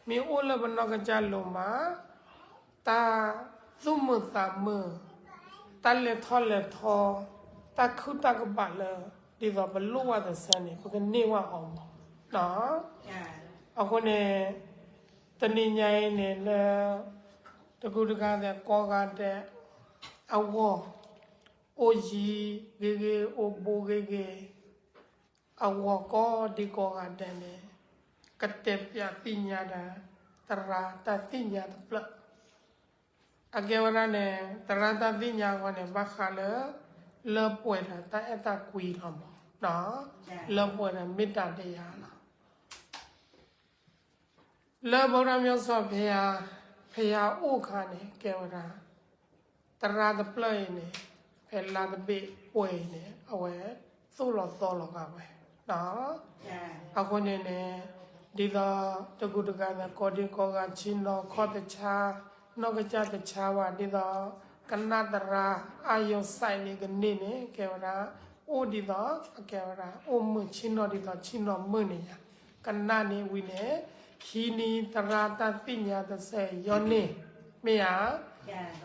မ့ၢ်အိၣ်လၢပနီၢ်ကစၢ်လိၤမး, တၢ်သူၣ်မုာ်သးမုာ်, တၢ်လဲၤထီၣ်လဲၤထီ, တၢ်ခုၣ်တၢ်ကဘၣ်လၢ ဒ်သိးပလိၣ်ဘၣ်တစဲးန့ၣ် ပကန့ၢ်ဘၣ်အီၤမး. အဃိန့ၣ် တနံၤညါအံၤန့ၣ်လၢ တကူတကၤသဲးကိးဂၤဒဲး အဂီၢ်, အိၣ်ယံၤဂ့ၤဂ့ၤ အိၣ်ဘူးဂ့ၤဂ့ၤ, အဂီၢ်ကိးဒံကိးဂၤဒဲးန့ၣ် ကတဲပၠးသ့ၣ်ညါဒီး သရၣ်တၢ်သ့ၣ်ညါတဖျၢၣ်. အကဲဝဲဒၣ်န့ၣ် သရၣ်တၢ်သ့ၣ်ညါအဂီၢ်န့ၣ် ဘၣ်ဃးလၢ လၢပှဲၤဒီးတၢ်အဲၣ်တၢ်ကွံလီၤမး, လၢပှဲၤဒီးမ့ၢ်တၢ်ဒယၤလီၤ. လၢဗုဒ္ဓမြတ်စွာဘုရား ဘုရားအိၣ်အခါန့ၣ် ကဲဝဲဒၣ် သရၣ်တဖျၢၣ်အံၤန့ၣ် ဖဲလါတဘ့ၣ်ပှဲၤအံၤန့ၣ် အဝဲသိၣ်လီၤသီလီၤဂာ်ဝဲ. အဃိန့ၣ်န့ၣ် ဒ်သိးတကူတကၤသဲးကိးဒံကိးဂၤ ဆ့ၣ်နီၤခီၣ်တဆါ, နီၢ်ကစၢ်တဆါဝဲ ဒ်သိး ကနၣ်သရၣ် အာရုံစိုက် န့ၣ်ကန့ၢ်န့ၣ် ကဲဝဲဒၣ် အိၣ်ဒ်သိး အကဲဝဲဒၣ် အိၣ်မုာ်ဆ့ၣ်နီၤဒ်သိးဆ့ၣ်နီၤမုာ်န့ၣ်ယါ. ကနၣ်န့ၣ်ဝံၤန့ၣ် ဟံးန့ၢ်သရၣ်တၢ်သ့ၣ်ညါတစဲးယီန့ၢ်, မ့ၢ်ဧါ.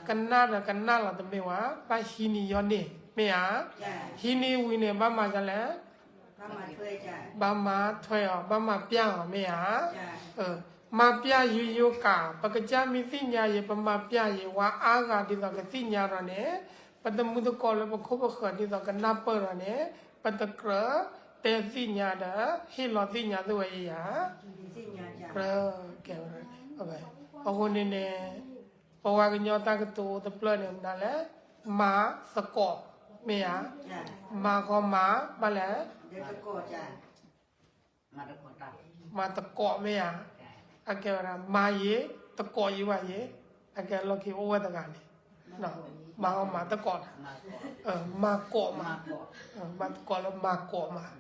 ကနၣ်ဒီးကနၣ်လီၤတမ့ၢ်ဝဲ, ဘၣ်ဟံးန့ၢ်ယီန့ၢ်, မ့ၢ်ဧါ. ဟံးန့ၢ်ဝံၤန့ၣ် ဘၣ်မၤဒ်လဲၣ်, ဘၣ်မၤထွဲအီၤ, ဘၣ်မၤပျၢ်အီၤ, မ့ၢ်ဧါ. မၤပျၢ်ယိယိကး, ပကစၢ်မ့ၢ်သ့ၣ်ညါယံၤ ပမၤပျၢ်ယံၤ ဝဲအါဂၤဒ်သိးကသ့ၣ်ညါဒီးန့ၣ် ပတမုၢ်သကိးလၢပခိၣ်ပဃၢၤဒ်သိးကနၢ်ပၢၢ်ဒီးန့ၣ် ပတကြၢးတဲသ့ၣ်ညါဒီး ဟ့ၣ်လီၤသ့ၣ်ညါသ့ၣ်ဝဲယံၤဧါ. ကဲဝဲဒၣ်န့ၣ် အဃိန့ၣ်န့ၣ် ပဝဲကညီတၢ်ကတိၤအိၣ်တဖျၢၣ်န့ၣ် မနုၤလဲၣ်, မၤသကိး, မ့ၢ်ဧါ. မၤဃီမၤ ဘၣ်လဲၣ် မၤသကိး မ့ၢ်ဧါ. အကဲဝဲဒၣ် မၤယံၤ သကိးယံၤဘၣ်ယံၤ, အကဲလီၢ်ခံအိၣ်ဝဲတဂၤန့ၣ် မၤဃီမၤသကိး, မၤကိးမး, မၤသကိးလၢမၤကိးမး,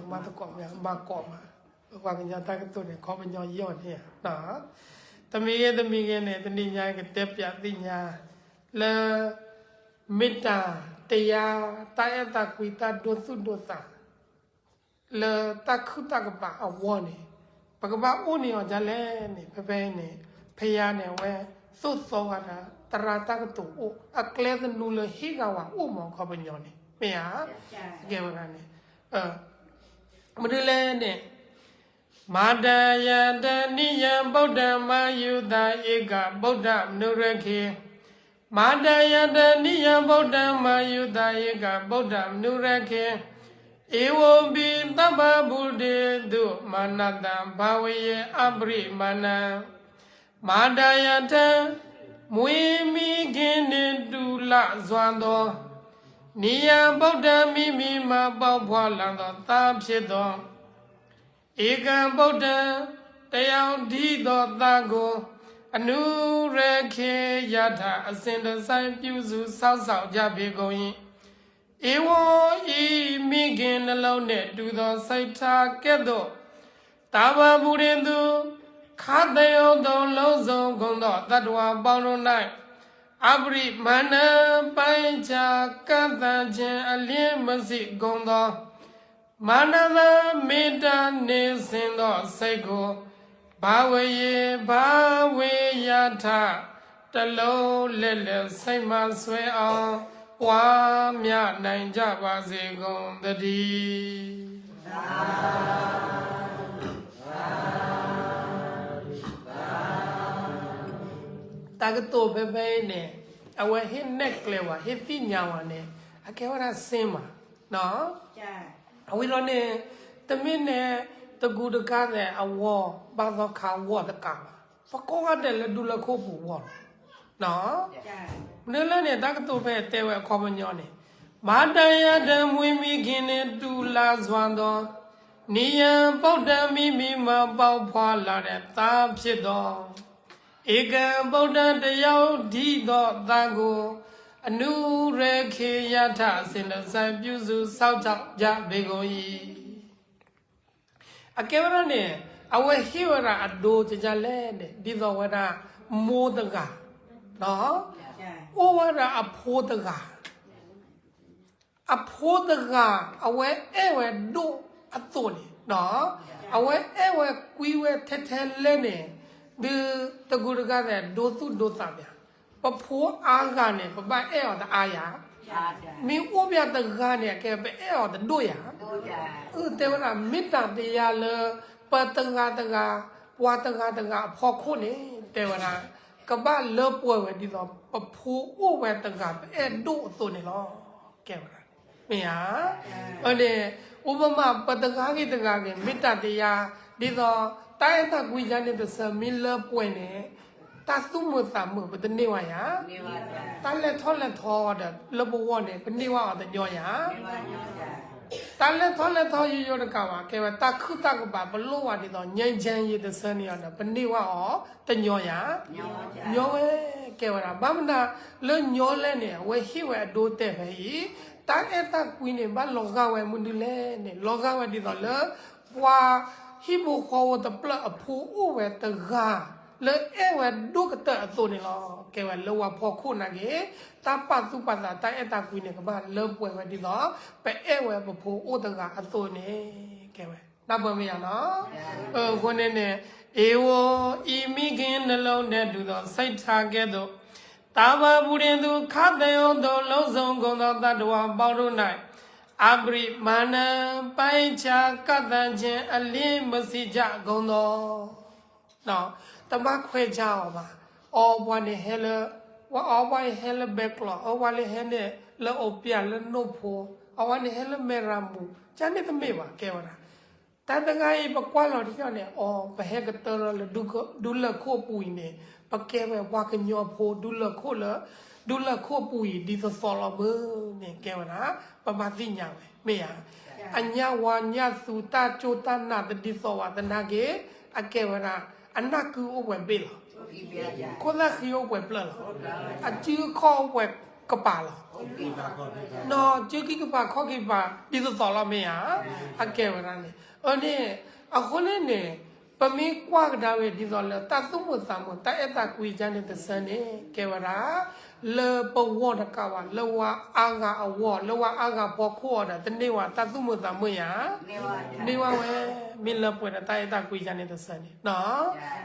မၤသကိးမ့ၢ် မၤကိးမး. ပှၤကညီတၢ်ကတိၤန့ၣ် ခီပညီယီၢ်န့ၣ်ဧါ. တမံၤဂ့ၤတမံၤဂ့ၤန့ၣ် တနံၤညါကတဲပၠးသ့ၣ်ညါ လၢ မ့ၢ်တၢ်တယါ တၢ်အဲၣ်တၢ်ကွံ တၢ်ဒိသူၣ်ဒိသး လၢတၢ်ခုၣ်တၢ်ကဘၣ်အဂီၢ်န့ၣ် ပကဘၣ်အိၣ်န့ၢ်အီၤဒ်လဲၣ်န့ၣ် ဖဲဖဲအံၤန့ၣ် ဖဲယါန့ၣ် အဝဲသိၣ်သီဂၤဒီး သရၣ်တၢ်ကတိၤအိၣ် အကျဲသနူလၢဟ့ၣ်ဂၤဝဲအိၣ်မး ခီပညီန့ၣ် မ့ၢ်ဧါ. ကဲဝဲဒၣ်န့ၣ် မနုၤလဲၣ်န့ၣ် မၤတယတနိယံ ဗုဒ္ဓံ မယူတံ ဧကံ ဗုဒ္ဓံ မနုရက္ခိ။ မၤတယတနိယံ ဗုဒ္ဓံ မယူတံ ဧကံ ဗုဒ္ဓံ မနုရက္ခိ။ ဧဝံပိ သဗ္ဗဗုတေသု မနသံ ဘၢဝေးယံ အပရိမဏံ။ မၤတယတ မွေးမင်းခင်နှင့် တူလာစွာသော နိယံ ဗုဒ္ဓံ မိမိမှာ ပေါက်ဖွားလာသော သားဖြစ်သော ဧကံ ဗုဒ္ဓံ တစ်ယောက်တည်းသောသားကို အနုရက္ခိ ယထာ အစဉ်တစိုက် ပြုစုစောင့်ရှောက်ကြပေကုန်၏။ ဧဝံ ၊ ဤမိခင်နှလုံးနှင့်တူသောစိတ်ထားကဲ့သို့ သဗ္ဗဗုတေသု ခါသယုတ်သုံးလုံးစုံကုန်သောသတ္တဝါပေါင်းတို့၌ အပရိမဏံ ပိုင်းခြားကန့်သတ်ခြင်းအလျှင်းမရှိကုန်သော မနသံ မေတ္တာနှင့်ဆင်သောစိတ်ကို ဘၢဝေးယံ ဘၢဝေးယထာ တလုံးလဲလဲစိတ်မှာဆွဲအောင် ပွားများနိုင်ကြပါစေကုန်သတည်း။ တၢ်ကတိၤဖဲဖဲအံၤန့ၣ် အဝဲဟ့ၣ်နဲၣ်ကျဲဝဲ ဟ့ၣ်သ့ၣ်ညါဝဲန့ၣ် အကဲဝဲဒၣ်စ့မး အဝံၤဒီးန့ၣ် တမ့ၢ်န့ၣ် တကူတကၤသဲးအဂီၢ် ဘၣ်သီခါဂီၢ်တကးဘၣ်, ပကိးဂၤဒဲးလၢဒူလၢခိၣ်ပူၤဂီၢ်လီၤ. မနုၤလဲၣ်န့ၣ် တၢ်ကတိၤဖဲတဲဝဲအခီပညီန့ၣ် မၤတယတ မွေးမင်းခင်နှင့်တူလာစွာသော နိယံ ဗုဒ္ဓံ မိမိမှာ ပေါက်ဖွားလာတဲ့သားဖြစ်သော ဧကံ ဗုဒ္ဓံ တစ်ယောက်တည်းသောသားကို အနုရက္ခိ ယထာ အစဉ်တစိုက် ပြုစုစောင့်ရှောက်ကြပေကုန်၏။ အကဲဝဲဒၣ်န့ၣ် အဝဲဟ့ၣ်ဝဲဒၣ်အဒိ ကလဲၣ်န့ၣ် ဒ်သိးဝဲဒၣ် မိၢ်တဂၤ အိၣ်ဝဲဒၣ်အဖိတဂၤ အဖိတဂၤ အဝဲအဲၣ်ဝဲဒိၣ်အသိးန့ၣ် အဝဲအဲၣ်ဝဲကွံဝဲထဲထဲလဲၣ်န့ၣ်, ဒုးတကူတကၤသဲးဒိသူၣ်ဒိသးမ့ၢ်ဧါ. ပဖိအါဂၤန့ၣ် ပဘၣ်အဲၣ်အီၤတအါယၤ, မ့ၢ်အိၣ်ပှၤတဂၤန့ၣ် အကဲပအဲၣ်အီၤတဒိၣ်ယၤ. အု တဲဝဲဒၣ် မ့ၢ်တၢ်တယၤလၢ ပတဂၤတဂၤ, ပှၤတဂၤတဂၤအဖီခိၣ်န့ၣ် တဲဝဲဒၣ် ကဘၣ်လၢပှဲၤဝဲဒ်သိး ပဖိအိၣ်ဝဲတဂၤ ပအဲၣ်ဒိၣ်အသိးန့ၣ်လီၤ. ကဲဝဲဒၣ် မ့ၢ်ဧါ. အန့ၣ် အိၣ်ပမး ပတဂၤဂ့ၤတဂၤဂ့ၤ မ့ၢ်တၢ်တယၤ, ဒ်သိး တၢ်အဲၣ်တၢ်ကွံယါန့ၣ်တဆၢ မ့ၢ်လၢပှဲၤန့ၣ် တၢ်သူၣ်မုာ်သးမုာ် ပတန့ၢ်ဝဲယၤ, တၢ်လဲၤထီၣ်လဲၤထီဒီး လၢပဂီၢ်န့ၣ် ပန့ၢ်ဝဲအီၤတညီယၤ. တၢ်လဲၤထီၣ်လဲၤထီယိယိတကးဘၣ် ကဲဝဲတၢ်ခုၣ်တၢ်ကပၤ ပလိၣ်ဝဲဒ်သိး ငြိမ်းချမ်းရေးတဆၢန့ၣ်ဒီး ပန့ၢ်ဝဲအီၤတညီယၤ, ညီဝဲ ကဲဝဲဒၣ် ဘၣ်မနုၤလၢညီလဲၣ်န့ၣ် အဝဲဟ့ၣ်ဝဲအဒိတဲာ်ဖဲအံၤ, တၢ်အဲၣ်တၢ်ကွံန့ၣ် ဘၣ်လီၤဂာ်ဝဲမနုၤလဲၣ်န့ၣ် လီၤဂာ်ဝဲဒ်သိးလၢ ပှၤဟံၣ်ဖိဃီဖိတဖၣ်အဖိအိၣ်ဝဲတဂၤ လၢအဲၣ်ဝဲဒိၣ်ကတၢၢ်အသိးန့ၣ်လီၤ. ကဲဝဲလၢပှၤဖီခိၣ်နာ်က့ၤ တၢ်ပာ်သူၣ်ပာ်သး တၢ်အဲၣ်တၢ်ကွံန့ၣ် ကဘၣ်လၢပှဲၤဝဲဒ်သိး ပအဲၣ်ဝဲပဖိအိၣ်တဂၤအသိးန့ၣ် ကဲဝဲ နၢ်ပၢၢ်မ့ၢ်ယၤနီၤ. အဃိန့ၣ်န့ၣ် အ့ၣ်ဝိအံၤမံက့ၤနလီၤဒဲးဒုးဒီး စိတ်ထားကဲ့သို့ တၢ်ဘၣ်ပူၤရ့ၣ်သူခါသဲအိၣ်သိး လုံးစုံကုန်သောသတ္တဝါပေါင်းတို့၌ အပရိမာဏ ပိုင်းခြားကန့်သတ်ခြင်း အလျှင်းမစင်ကြကုန်သော တဘၣ်ခွဲခြားအီၤဘၣ်. အီပှၤန့ၣ်ဟဲလၢ, အီပှၤဟဲလၢဘဲကျီၢ်, အီပှၤလၢဟဲန့ၣ် လၢအိၣ်ပျဲၢ်လၢနိၣ်ဖိ, အီပှၤန့ၣ်ဟဲလၢမဲၢ်ရၤမူး, ကန့ၣ်တမ့ၢ်ဘၣ် ကဲဝဲဒၣ် တၢ်တဂၤအံၤ ပကွၢ်လီၤထံကီၢ်န့ၣ် အီ ပဟဲကတၢၢ်လီၤလၢ ဒူလၢၢ်ခိၣ်အပူၤအံၤန့ၣ် ပကဲဝဲပှၤကညီဖိ ဒူလၢၢ်ခိၣ်လၢ ဒူလၢၢ်ခိၣ်အပူၤအံၤ ဒ်သိးသိးလီၤမုၢ်န့ၣ် ကဲဝဲဒၣ် ပဘၣ်သ့ၣ်ညါဝဲ မ့ၢ်ဧါ. အညၣ်ဝါညၣ်သူ တၢ်ကၠိတၢ်နးတဒ်သိးဘၣ်သနာ်က့ အကဲဝဲဒၣ် အနၢ်ကုအိၣ်ပှဲၤဘ့ၣ်လီၤ. ခိၣ်သၣ်ဃံအိၣ်ပှဲၤဖျၢၣ်လီၤ. အစုအခီၣ်အိၣ်ပှဲၤကပၤလီၤ. နီၢ်စုခံကပၤခီၣ်ခံကပၤ ဒ်သိးသိးလီၤ မ့ၢ်ဧါ. အကဲဝဲဒၣ်န့ၣ် အန့ၣ် အဃိန့ၣ်န့ၣ် ပမ့ၢ်ကွၢ်ကဒါဝဲဒ်သိးလၢ တၢ်သူၣ်မုာ်သးမုာ် တၢ်အဲၣ်တၢ်ကွံယါန့ၣ်တဆၢန့ၣ် ကဲဝဲဒၣ် လၢပဂီၢ်တကးဘၣ် လၢပှၤအါဂၤအဂီၢ် လၢပှၤအါဂၤဖီခိၣ်အီၤဒီး တန့ၢ်ဝဲတၢ်သူၣ်မုာ်သးမုာ်ယါ န့ၢ်ဝဲဝဲ မ့ၢ်လၢပှဲၤဒီးတၢ်အဲၣ်တၢ်ကွံယါန့ၣ်တဆၢန့ၣ်နီၤ.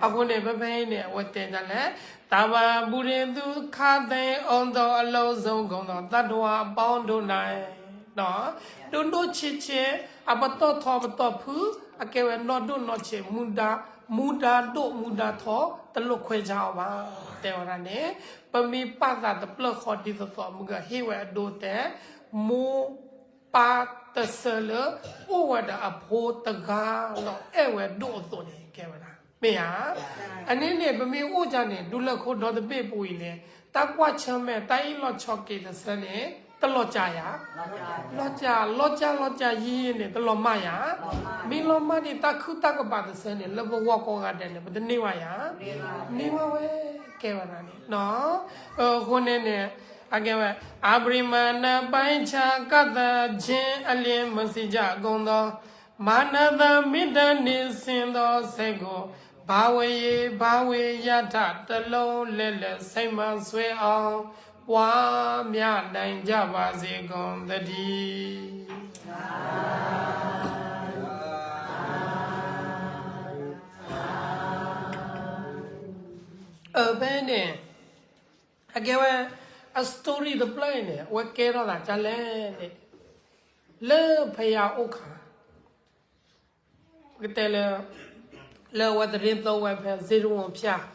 အဃိန့ၣ် ဖဲဖဲအံၤန့ၣ် အဝဲတဲဒ်လဲၣ်, တၢ်ဘၣ်ပူၤရ့ၣ်သူခါသဲအိၣ်သိး အလုံးစုံကုန်သောသတ္တဝါပေါင်းတို့ ဒိၣ်ဒိၣ်ဆံးဆံး အပတီၢ်ထီပတီၢ်ဖု အကဲဝဲနီၢ်ဒိၣ်နီၢ်ဆံး မူဒါဒိၣ်မူဒါထီ တလိၣ်ခွဲးဆါအီၤဘၣ် တဲဝဲဒၣ်န့ၣ် ပမ့ၢ်ပာ်သးတဖျၢၣ်ဃီဒ်သိးသိး မုၢ်ဂၤဟ့ၣ်ဝဲအဒိတဲ မိၢ်ပၢ်တဆၢလၢ အိၣ်ဝဲဒီးအဖိတဂၤလီၤ အဲၣ်ဝဲဒိၣ်အသိးန့ၣ် ကဲဝဲဒၣ် မ့ၢ်ဧါ. အန့ၣ်န့ၣ် ပမ့ၢ်အိၣ်ဒ်န့ၣ် ဒူလၢၢ်ခိၣ်ဒီတဘ့ၣ်ပူၤအံၤန့ၣ် တၢ်ကွၢ်ဆၢၣ်မဲာ် တၢ်အ့ၣ်လိာ်ဆိးက့တဆၢန့ၣ် တလီၤစှၤယၤ, လီၤစှၤ လီၤစှၤ လီၤစှၤယံၤန့ၣ် တလီၤမၢ်ယၤ, မ့ၢ်လီၤမၢ်န့ၣ် တၢ်ခုၣ်တၢ်ကပၤတဆၢန့ၣ် လၢပဂီၢ်ကိးဂၤဒဲးန့ၣ် ပတန့ၢ်ဘၣ်ယၤ, န့ၢ်ဘၣ်ဝဲ ကဲဝဲဒၣ်န့ၣ် အဃိန့ၣ်န့ၣ် အကဲဝဲ အပရိမာဏပိုင်းခြားကန့်သတ်ခြင်း အလျှင်းမစင်ကြကုန်သော မနသမိတ်တန် န့ၣ်ဆင်သောစ့ၢ်ကို ဘာဝေဘာဝေယထ တစ်လုံးလဲလဲ စိတ်မှဆွဲအောင် ပွားများနိုင်ကြပါစေကုန်သတည်း. အဖဲန့ၣ် အကဲဝဲ အ story တဖျၢၣ်အံၤန့ၣ် အဝဲကဲထီၣ်သးဒ်လဲၣ်န့ၣ် လၢဖယါအိၣ်ခါ ပကတဲလၢ လၢအဝဲသရ့သိဝဲဖဲ စ့တဝီဖၠၣ်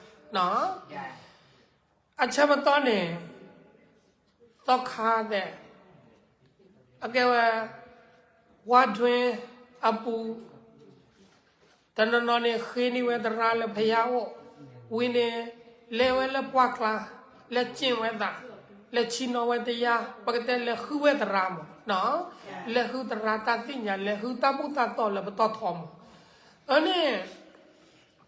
အဆၢပတီၢ်န့ၣ် သီခါသဲး အကဲဝဲ ဝါတွင်းအပူၤ တနီၤနီၤန့ၣ် ဃ့န့ၢ်ဝဲသရၣ်လၢဖယါအိၣ်, ဝံၤန့ၣ် လဲၤဝဲလၢပှၢ်ကျါ လဲၤက့ၣ်ဝဲသး, လဲၤဆံနီၤဝဲတယါ, ပကတဲလဲၤဃုဝဲသရၣ်မး, လဲၤဃုသရၣ်တၢ်သ့ၣ်ညါ, လဲၤဃုတၢ်ဘူၣ်တၢ်တီၤလၢပတီၢ်ထီမး. အန့ၣ်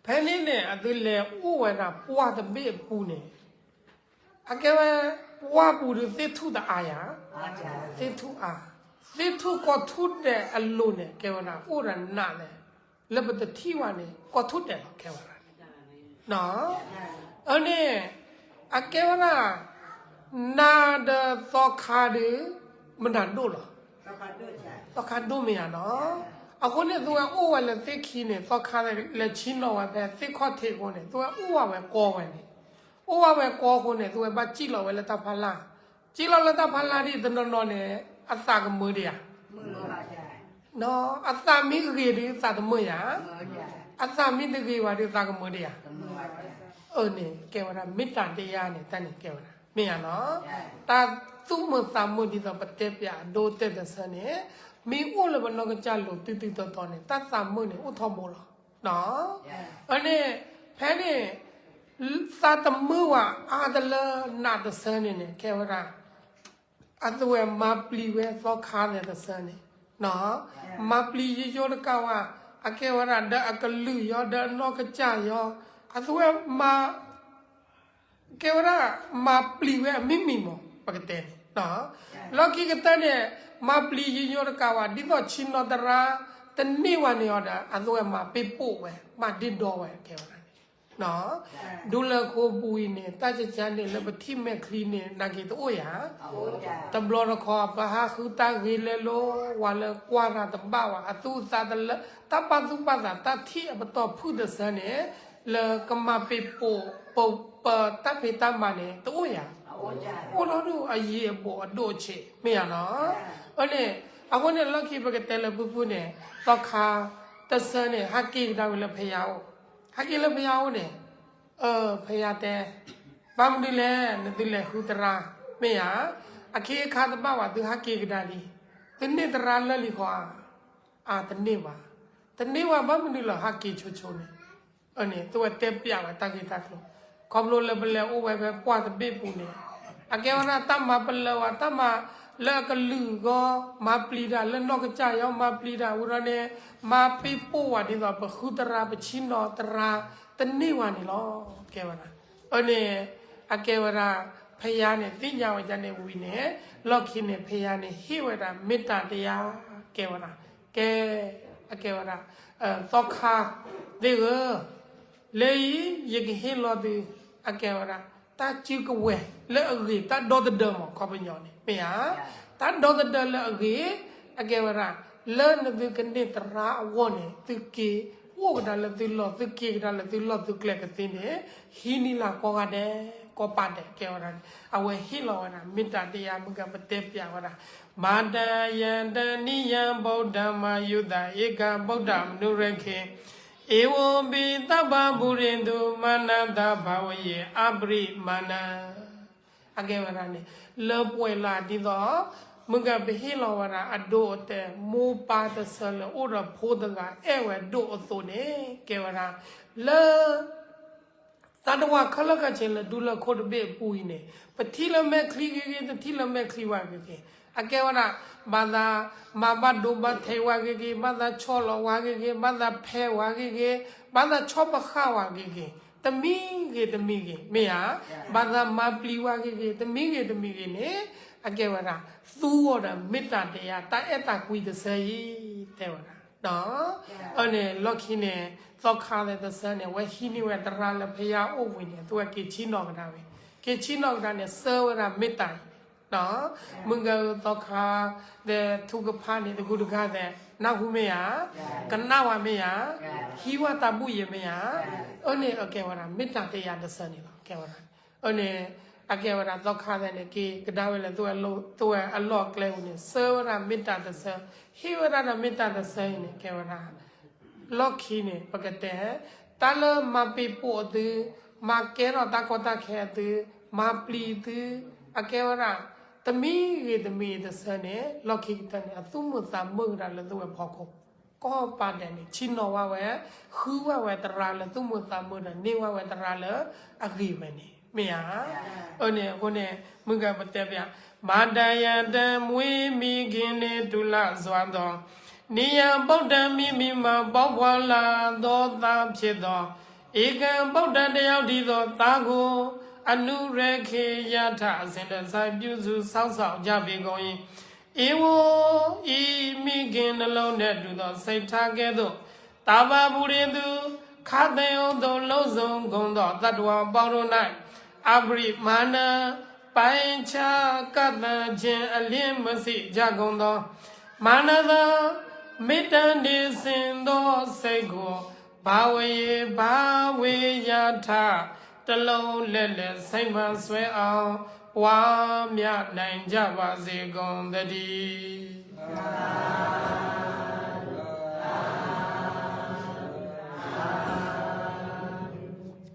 ဖဲန့ၣ်န့ၣ် အသုလဲၤအိၣ်ဝဲဒၣ်ပှၢ်တဘ့ၣ်အပူၤန့ၣ် အကဲဝဲ ပှၢ်ပူၤဒီးသ့ၣ်ထူၣ်တအါယၤ, သ့ၣ်ထူၣ်အါ, သ့ၣ်ထူၣ်ကီၢ်ထူၣ်ဒဲးအလိၤန့ၣ် ကဲဝဲဒၣ်အိၣ်ဒီးနးလဲၣ်, လၢပတထံၣ်ဘၣ်န့ၣ် ကီၢ်ထူၣ်ဒဲးလီၤ ကဲဝဲဒၣ်န့ၣ် အန့ၣ် အကဲဝဲဒၣ် နးဒီးသီခါဒီး မနုၤဒိၣ်လီၤ, သီခါဒိၣ်မ့ၢ်ဧါနီၤ. အဃိန့ၣ် သုဝဲအိၣ်ဝဲလၢသ့ၣ်ခံန့ၣ် သီခါလဲၤဆ့ၣ်နီၤဝဲဖဲသ့ၣ်ခီၣ်ထံးအဃိန့ၣ် သုဝဲအိၣ်ဝဲဝဲကီဝဲန့ၣ်, အိၣ်ဝဲဝဲကီအဃိန့ၣ် သုဝဲဘၣ်စံၣ်လီၤဝဲလၢတၢ်ဖီလာ်, စံၣ်လီၤလၢတၢ်ဖီလာ်ဒ်တနီၤနီၤန့ၣ် အသးကမုာ်ဒံးဧါ, အသးမ့ၢ်ဂ့ၤဒုးသးတမုာ်ယၤ, အသးမ့ၢ်တဂ့ၤဘၣ်ဒုးသးကမုာ်ဒံးဧါ, အန့ၣ်ကဲဝဲဒၣ် မ့ၢ်တၢ်တယါန့ၣ် တၢ်န့ၣ်ကဲဝဲဒၣ် မ့ၢ်ယၤနီၤ, တၢ်သူၣ်မုာ်သးမုာ်ဒ်သိးပတဲပၠးအဒိတဲတဆၢန့ၣ် မ့ၢ်အိၣ်လၢပနီၢ်ကစၢ်လိၤတုၤတုၤတီၤတီၤန့ၣ် တၢ်သးမုာ်န့ၣ်အိၣ်ထီဘိလီၤ. အန့ၣ် ဖဲန့ၣ် သးတမုာ်ဝဲအါတလၢနးတဆၢန့ၣ်န့ၣ် ကဲဝဲဒၣ် အသုဝဲမၤပျံၤဝဲသီခါသဲးတဆၢန့ၣ်, မၤပျံၤယိယိတကးဝဲ, အကဲဝဲဒၣ်ဒီးအကလုာ်ယီၤ ဒီးအနီၢ်ကစၢ်ယီၤ, အသုဝဲမၤ ကဲဝဲဒၣ် မၤပျံၤဝဲအမံၤမံၤမး ပကတဲန့ၣ်, လီၢ်ခံကတၢၢ်န့ၣ် မၤပျံၤယိယိတကးဝဲ ဒ်သိးဆ့ၣ်နီၤသရၣ် တန့ၢ်ဝဲန့ၣ်အီၤဒီး အသုဝဲမၤပ့ၤပိာ်ဝဲ မၤဒ့ဒီဝဲ ကဲဝဲဒၣ်န့ၣ် ဒူလၢခိပူၤအံၤန့ၣ် တၢ်ကကါန့ၣ်လၢပထံၣ်မဲာ်ချံန့ၣ် နာ်က့ၤတအိၣ်ယၤ, တဘျီတခီ ပဟးဃုတၢ်ဂ့ၤလဲၤလိၤ ဝဲလၢကွၢ်တၢ်တဘၣ်ဝဲ အသူအသးတလၢ တၢ်ပာ်သူၣ်ပာ်သး တၢ်ထံၣ်အပတီၢ်ဖုၣ်တဆၢန့ၣ် လၢကမၤပ့ၤပိာ် ပ ပတၢ်ဖံးတၢ်မၤန့ၣ် တအိၣ်ယၤ, အိၣ်ထီၣ်ဒိၣ်အယံၤအဘူးအဒိၣ်အဆံး မ့ၢ်ယၤနီၤ, အန့ၣ် အဃိန့ၣ် လီၢ်ခံပကတဲလၢဖုၣ်ဖုၣ်န့ၣ် သီခါတဆၢန့ၣ် ဟးက့ၤကဒါဝဲလၢဖယါအိၣ်, ဟးက့ၤလၢဖယါအိၣ်န့ၣ် အ ဖယါတဲ, ဘၣ်မနုၤလဲၣ် နသုလဲၤဃုသရၣ် မ့ၢ်ဧါ, အခ့အခါတဘၣ်ဘၣ် သုဟးက့ၤကဒါလံ, သုန့ၢ်သရၣ်လၢာ်လံဃီဧါ, အတန့ၢ်ဘၣ်, တန့ၢ်ဝဲဘၣ်မနုၤလၢဟးက့ၤဆိဆိန့ၣ်, န့ၣ် သုဝဲတဲပျးဝဲတၢ်ဂ့ၢ်တၢ်ကျိၤ, ခီဖျိလၢပလဲၤအိၣ်ဝဲဖဲပှၢ်တဘ့ၣ်ပူၤန့ၣ်, အကဲဝဲဒၣ်တၢ်မၤပလၢၤဝဲ တၢ်မၤလၢအကလုာ်ဂီၢ် မၤပျံၤတၢ်လၢနီၢ်ကစၢ်ယီၤ မၤပျံၤတၢ်ဝံၤဒီးန့ၣ် မၤပ့ၤပိာ်ဝဲဒ်သိး ပဃုသရၣ် ပဆ့ၣ်နီၤသရၣ် တန့ၢ်ဝဲန့ၣ်လီၤ ကဲဝဲဒၣ်, အန့ၣ် အကဲဝဲဒၣ် ဖယါန့ၣ် သ့ၣ်ညါဝဲဒ်န့ၣ်ဝံၤန့ၣ်, လီၢ်ခံန့ၣ် ဖယါန့ၣ် ဟ့ၣ်ဝဲဒၣ် မ့ၢ်တၢ်တယါ ကဲဝဲဒၣ်, ကဲ, အကဲဝဲဒၣ် သီခါသ့ၣ်ဧၢ, လၢအံၤ ယကဟ့ၣ်လီၤသု, အကဲဝဲဒၣ် တၢ်စုကဝဲၤလၢအဂ့ၤ တၢ်ဒီသဒၢမး ခီပညီန့ၣ် မ့ၢ်ဧါ, တၢ်ဒီသဒၢလၢအဂ့ၤ, အကဲဝဲဒၣ် လၢနသုကန့ၢ်သရၣ်အဂီၢ်န့ၣ် သုက့ၤအိၣ်ကဒါလၢသုလီၢ် သုက့ၤကဒါလၢသုလီၢ်သုကျဲကသ့န့ၣ် ဟံးန့ၢ်လၢကိးဂၤဒဲး ကိးပာ်ဒဲး ကဲဝဲဒၣ်န့ၣ် အဝဲဟ့ၣ်လီၤဝဲဒၣ် မ့ၢ်တၢ်တယါ မုၢ်ဂၤပတဲပျးဝဲဒၣ် မၤတၢ်ယတနံယံ ဗုဒ္ဓံ မယူရသေ ဧကံ ဗုဒ္ဓံ မနုရက္ခိ ဧဝံပိ သဗ္ဗပူရေတု မနသံ ဘဝယံ အပရိမဏံ အကဲဝဲဒၣ်န့ၣ် လၢပှဲၤလၢဒ်သိး မုၢ်ဂၤပဟ့ၣ်လီၤဝဲဒၣ် အဒိအတဲာ် မိၢ်ပၢ်တဆၢလၢအိၣ်ဒီးဖိတဂၤ အဲၣ်ဝဲဒိၣ်အသိးန့ၣ် ကဲဝဲဒၣ် လၢ သတ္တဝါခဲလၢာ်ခဲဆ့လၢဒူလၢၢ်ခိၣ်တဘ့ၣ်အပူၤအံၤန့ၣ် ပထံၣ်လၢမဲာ်ချံဂ့ၤဂ့ၤ တထံၣ်လၢမဲာ်ချံဝဲဂ့ၤဂ့ၤ အကဲဝဲဒၣ် ဘၣ်သးမၤဘၣ်ဒိဘၣ်ထံးဝဲဂ့ၤဂ့ၤ, ဘၣ်သးဆီၣ်လီၤဝဲဂ့ၤဂ့ၤ, ဘၣ်သးဖဲးဝဲဂ့ၤဂ့ၤ, ဘၣ်သးဆီၣ်ပဃာ်ဝဲဂ့ၤဂ့ၤ, တမံၤဂ့ၤတမံၤဂ့ၤ မ့ၢ်ဧါ, ဘၣ်သးမၤပျံၤဝဲဂ့ၤဂ့ၤ တမံၤဂ့ၤတမံၤဂ့ၤန့ၣ် အကဲဝဲဒၣ် သူအီၤဒီးမ့ၢ်တၢ်တယါ တၢ်အဲၣ်တၢ်ကွံတဆၢအံၤ တဲဝဲဒၣ် အန့ၣ် လီၢ်ခံန့ၣ် သီခါသဲးတဆၢန့ၣ် အဝဲဟံးန့ၢ်ဝဲသရၣ်လၢဖယါအိၣ်ဝံၤန့ၣ် အသုဝဲက့ၤဆ့ၣ်နီၤကဒါဝဲ, က့ၤဆ့ၣ်နီၤကဒါန့ၣ် ဆှၢဝဲဒၣ်မ့ၢ်တၢ်အံၤန့ၣ် မုၢ်ဂၤဧၢ သီခါသဲးထူကဖၣ်န့ၣ် တဂုၤတဂၤသဲး နၢ်ဟူမ့ၢ်ဧါ, ကနၣ်ဝဲမ့ၢ်ဧါ, ဟံးဝဲတၢ်ဘူၣ်ယဲမ့ၢ်ဧါ, အန့ၣ်အကဲဝဲဒၣ် မ့ၢ်တၢ်တယါတဆၢန့ၣ်လီၤ ကဲဝဲဒၣ် အန့ၣ် အကဲဝဲဒၣ်သီခါသဲးန့ၣ် က့ၤကဒါဝဲလၢသုဝဲအလီၢ်အကျဲပူၤန့ၣ် ဆှၢဝဲဒၣ်မ့ၢ်တၢ်တဆၢ, ဟ့ၣ်ဝဲဒၣ်ဒီးမ့ၢ်တၢ်တဆၢအံၤန့ၣ် ကဲဝဲဒၣ် လီၢ်ခံန့ၣ် ပကတဲ တၢ်လၢမၤပ့ၤပိာ်အသု, မၤကဲထီၣ်တၢ်ကီတၢ်ခဲအသု, မၤပျံၤသု, အကဲဝဲဒၣ် တမံၤဂ့ၤတမံၤတဆၢန့ၣ် လီၢ်ခံကတၢၢ်န့ၣ် အသူၣ်မုာ်သးမုာ်ကဒါလၢသုဝဲဖီခိၣ် ကိးပာ်ဒဲးန့ၣ် ဆ့ၣ်နီၤဝဲဝဲ, ဃုဝဲဝဲသရၣ်လၢသူၣ်မုာ်သးမုာ်ဒီး န့ၢ်ဝဲဝဲသရၣ်လၢအဂ့ၤဝဲန့ၣ် မ့ၢ်ဧါ. အန့ၣ်အဃိန့ၣ် မုၢ်ဂၤပတဲပျး မၤတၢ်ယၤတၢ်မွံမံၤက့ၤန့ၣ် တုၤလၢစွၤဒီး နံၣ်ယံၤဗုဒ္ဓံ မံၤမံၤမၤ ဘီဘှီလၢသိသးဖျ့ဒီး ဧကံ ဗုဒ္ဓံ တယောက်တည်းသော သားကို အနုရက္ခိ ယထာ အစဉ်တစိုက် ပြုစုစောင့်ရှောက်ကြပေကုန်အံၤ ဧဝံ ၊ အံၤ မံၤက့ၤ နှလုံးနဲ့တူသော စိတ်ထားကဲ့သို့ သဗ္ဗပူရေတု ခါသဲအိၣ်သို့ လုံးစုံကုန်သော သတ္တဝါပေါင်းတို့၌ အပရိမာဏံ ပိုင်းခြားကန့်သတ်ခြင်း အလျှင်းမစံ့ကြကုန်သော မာနသံ မေတ္တာနှင့်ဆင်သောစိတ်ကို ဘာဝေဘာဝေယထာ တစ်လုံးလဲလဲစိတ်မှဆွဲအောင် ပွားများနိုင်ကြပါစေကုန်သတည်း။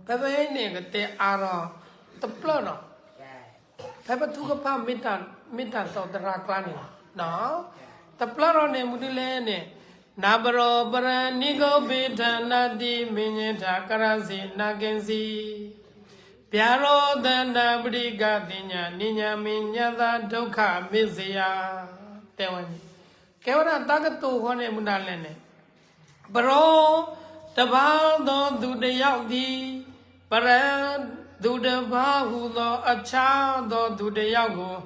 ဖဲဖဲအံၤန့ၣ် ကတဲအါထီၣ်တဖျၢၣ်ဒီး ဖဲပထူကဖၣ် မ့ၢ်တၢ်သိးသရၣ်ကျါန့ၣ်လီၤ. တဖျၢၣ်ထီၣ်န့ၣ် မနုၤလဲၣ်န့ၣ်, နာပရောပရဏိကုပ္ပိတ္ထ နာတိမေညေထ ကရစီနာကင်စီ ဗျာရောသနာပရိကသည နိညမံညသ ဒုက္ခမေ့စေရ တဲဝဲန့ၣ်, ကဲဝဲဒၣ်တၢ်ကတိၤဃီန့ၣ် မနုၤလဲၣ်န့ၣ်, ပရော တစ်ပါးသောသူတစ်ယောက်သည် ပရံ သူတစ်ပါးဟူသော အခြားသောသူတစ်ယောက်ကို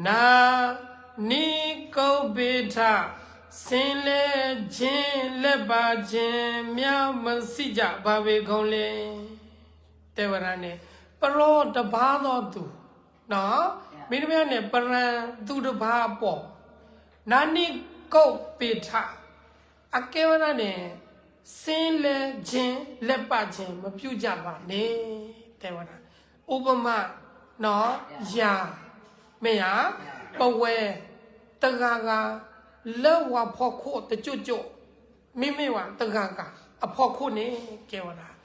နာ နိကုပ္ပိတ္ထ ဆင်းလဲခြင်း လှည့်ပါခြင်းများ မရှိကြပါပေကုန်လေ တဲဝဲဒၣ်န့ၣ်, ပရော တစ်ပါးသောသူ, မ့တမ့ၢ်န့ၣ် ပရံ သူတစ်ပါးအပီၢ်, နာ နိကုပ္ပိတ္ထ အကဲဝဲဒၣ်န့ၣ် ဆင်းလဲခြင်း လှည့်ပါခြင်း မပြုကြပါနဲ့ တဲဝဲဒၣ်, ဥပမာ ယၤ, မ့ၢ်ယၤ, ပဝဲ တဂၤဂၤ လၢပှၤဖီခိၣ်တကၠိၣ်ကၠိၣ်, မ့မ့ၢ်ဝဲတဂၤဂၤ အဖီခိၣ်န့ၣ် ကဲဝဲဒၣ်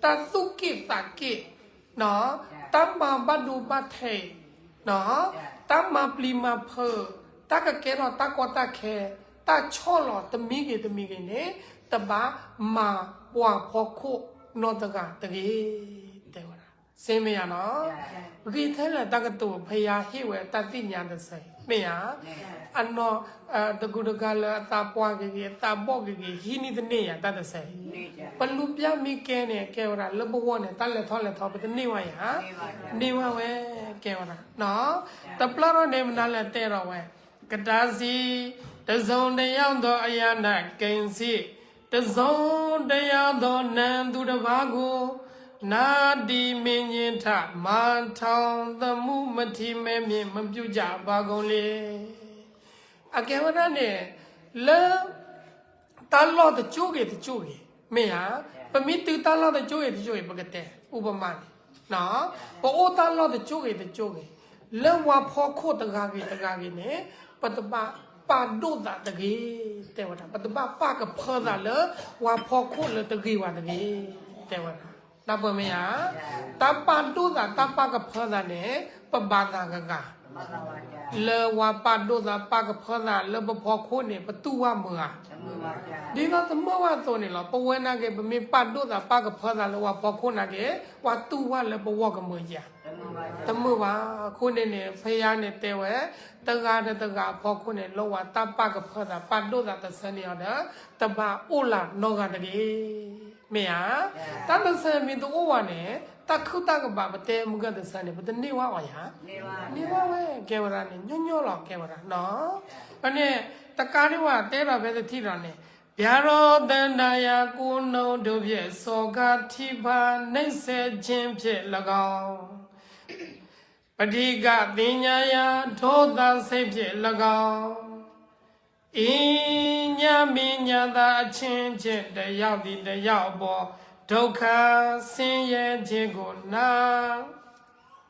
တၢ်သူၣ်က့ၣ်သးက့ၣ်, တၢ်မၤဘၣ်ဒိဘၣ်ထံး, တၢ်မၤပျံၤမၤဖုး, တၢ်ကကဲထီၣ်တၢ်ကီတၢ်ခဲ, တၢ်ဆီၣ်လီၤတမံၤဂ့ၤတမံၤဂ့ၤန့ၣ် တဘၣ်မၤပှၤဖီခိၣ်နီတဂၤတဂ့ၤ တဲဝဲဒၣ်, စ့မ့ၢ်ယၤနီၤ, ဂ့ၤထဲလဲၣ်တၢ်ကတိၤ ဖယါဟ့ၣ်ဝဲတၢ်သ့ၣ်ညါတစဲး မ့ၢ်ယၤ, အနီၢ် တကူတကၤလၢအသးပှၢ်ဂ့ၤဂ့ၤ အသးဘီၣ်ဂ့ၤဂ့ၤ ဟံးန့ၢ်တန့ၢ်ယၤတၢ်တစဲး, ပလူပျၢ်မ့ၢ်ကဲန့ၣ် ကဲဝဲဒၣ် လၢပဂီၢ်န့ၣ် တၢ်လဲၤထီၣ်လဲၤထီ ပတန့ၢ်ဝဲယၤ, န့ၢ်ဝဲဝဲ ကဲဝဲဒၣ်, တဖျၢၣ်ထီၣ်န့ၣ် မနုၤလဲၣ်တဲထီၣ်ဝဲ, ကတားစီ တစ်စုံတစ်ယောက်သောအရာ၌ ကံစည်း တစ်စုံတစ်ယောက်သောနံသူတစ်ပါးကို နာတိမေညေထ မၤထောင်သမှု မထီမဲ့မြင် မပြုကြပါကုန်လေ အကဲဝဲဒၣ်န့ၣ် လၢ တၢ်လီၢ်တကၠိၣ်ဂ့ၤတကၠိၣ်ဂ့ၤ မ့ၢ်ဧါ, ပမ့ၢ်တုၤတၢ်လီၢ်တကၠိၣ်ဂ့ၤတကၠိၣ်ဂ့ၤ ပကတဲ ဥပမာန့ၣ် ပအိၣ်တၢ်လီၢ်တကၠိၣ်ဂ့ၤတကၠိၣ်ဂ့ၤ လၢပှၤဖီခိၣ်တဂၤဂ့ၤတဂၤဂ့ၤန့ၣ် ပတဘၣ်ပာ်ဒိၣ်သးတဂ့ၤ တဲဝဲဒၣ်, ပတဘၣ်ပာ်ကဖၢသးလၢပှၤဖီခိၣ်လၢတဂ့ၤဘၣ်တဂ့ၤ တဲဝဲဒၣ်, နၢ်ပၢၢ်မ့ၢ်ဧါ, တၢ်ပာ်ဒိၣ်သးတၢ်ပာ်ကဖၢသးန့ၣ် ပဘၣ်သးဂၤဂၤ လၢပှၤပာ်ဒိၣ်သးပာ်ကဖၢသးလၢပဖီခိၣ်န့ၣ် ပတူၢ်ဝဲမုာ်ဧါ, ဒ်သိးတမုာ်ဝဲအသိးန့ၣ်လီၤ. ပဝဲနာ်က့ ပမ့ၢ်ပာ်ဒိၣ်သးပာ်ကဖၢသးလၢပှၤဖီခိၣ်နာ်က့ ပှၤတူၢ်ဝဲလၢပဂီၢ်ကမုာ်ဧါ, တမုာ်ဘၣ်. အဃိန့ၣ်န့ၣ် ဖယါန့ၣ်တဲဝဲ တဂၤဒီးတဂၤအဖီခိၣ်န့ၣ် လၢပှၤတၢ်ပာ်ကဖၢသးပာ်ဒိၣ်သးတဆၢန့ၣ်အီၤဒီး တဘၣ်အိၣ်လၢနီတဂၤတဂ့ၤ မ့ၢ်ဧါ. တၢ်တဆၢမ့ၢ်တအိၣ်ဘၣ်န့ၣ် တၢ်ခုၣ်တၢ်ကဘၣ်ပတဲမုၢ်ဂၢၢ်တဆၢန့ၣ် ပတန့ၢ်ဝဲအီၤဧါ, န့ၢ်ဝဲဝဲ ကဲဝဲဒၣ်န့ၣ် ညီညီလီၤ ကဲဝဲဒၣ်နီၤ. အန့ၣ် တကးဒံးဘၣ် တဲဒီးဖဲတထံၣ်ဒီးန့ၣ် ဗျာရောသနာရ ကိုယ်နှုတ်တို့ဖြင့် စော်ကားထိပါးနှိပ်စက်ခြင်းဖြင့်လည်းကောင်း ပဋိက္ခသညါရာ ဒေါသစိတ်ဖြင့်လည်းကောင်း အီညမံညသ အချင်းချင်း တစ်ယောက်သည်တစ်ယောက်အပေါ် ဒုက္ခဆင်းရဲခြင်းကို နား